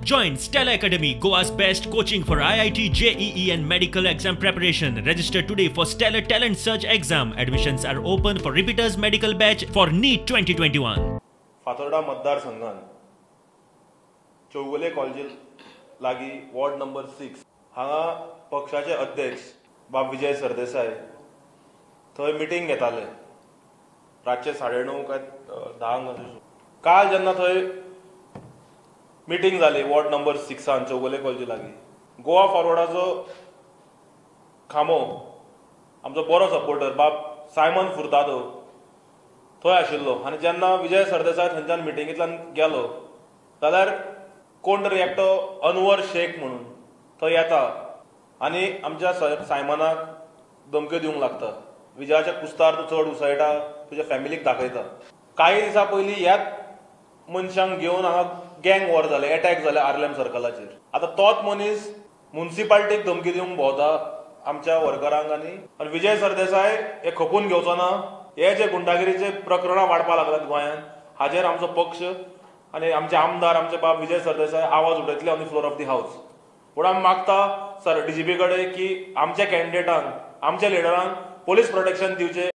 Join Stellar Academy, Goa's best coaching for IIT, JEE and medical exam preparation. Register today for Stellar Talent Search exam. Admissions are open for repeaters medical batch for NEET 2021. Fatorda मतदारसंघान Chowgule कॉलेजी लागीं ward number 6 हांगा पक्षाचे अध्यक्ष बाब विजय सरदेसाय थंय meeting घेताले रातचे 9:30 काय 10 अशें. काल जेन्ना थंय मिटींग जाली वॉर्ड नंबर 6 चौगुले कॉलेजी लागीं, गोवा फॉरवर्डाचो खांबो आमचो बरो सपोर्टर बाब सायमन फुर्तादो थंय आशिल्लो आनी जेन्ना विजय सरदेसाय थंयच्यान मिटिंगेंतल्यान गेलो जाल्यार कोण तरी एकटो अनवर शेख म्हणून थंय येता आनी आमच्या सायमनाक धमक्यो दिवंक लागता. विजयाच्या कुस्तार तूं चड उसळटा, तुज्या फॅमिलीक दाखयता. कांय दिसां पयलीं ह्याच मनशांक घेवन हांगा गँग वॉर जाले, एटॅक जाले आर्लेम सर्कलाचेर. आतां तोच मनीस मुन्सिपाल्टीक धमकी दिवंक भोंवता आमच्या वर्करांक आनी विजय सरदेसाय हे खपून घेवचो ना. हे जे गुंडागिरीचे प्रकरणां वाडपाक लागल्यात गोंयांत, हाजेर आमचो पक्ष आनी आमचे आमदार आमचे बाब विजय सरदेसाय आवाज उठयतले on the floor of the house. पूण आमी मागता सर डीजीपी कडेन की आमच्या कॅन्डिडेटांक, आमच्या लिडरांक पोलीस प्रोटेक्शन दिवचें.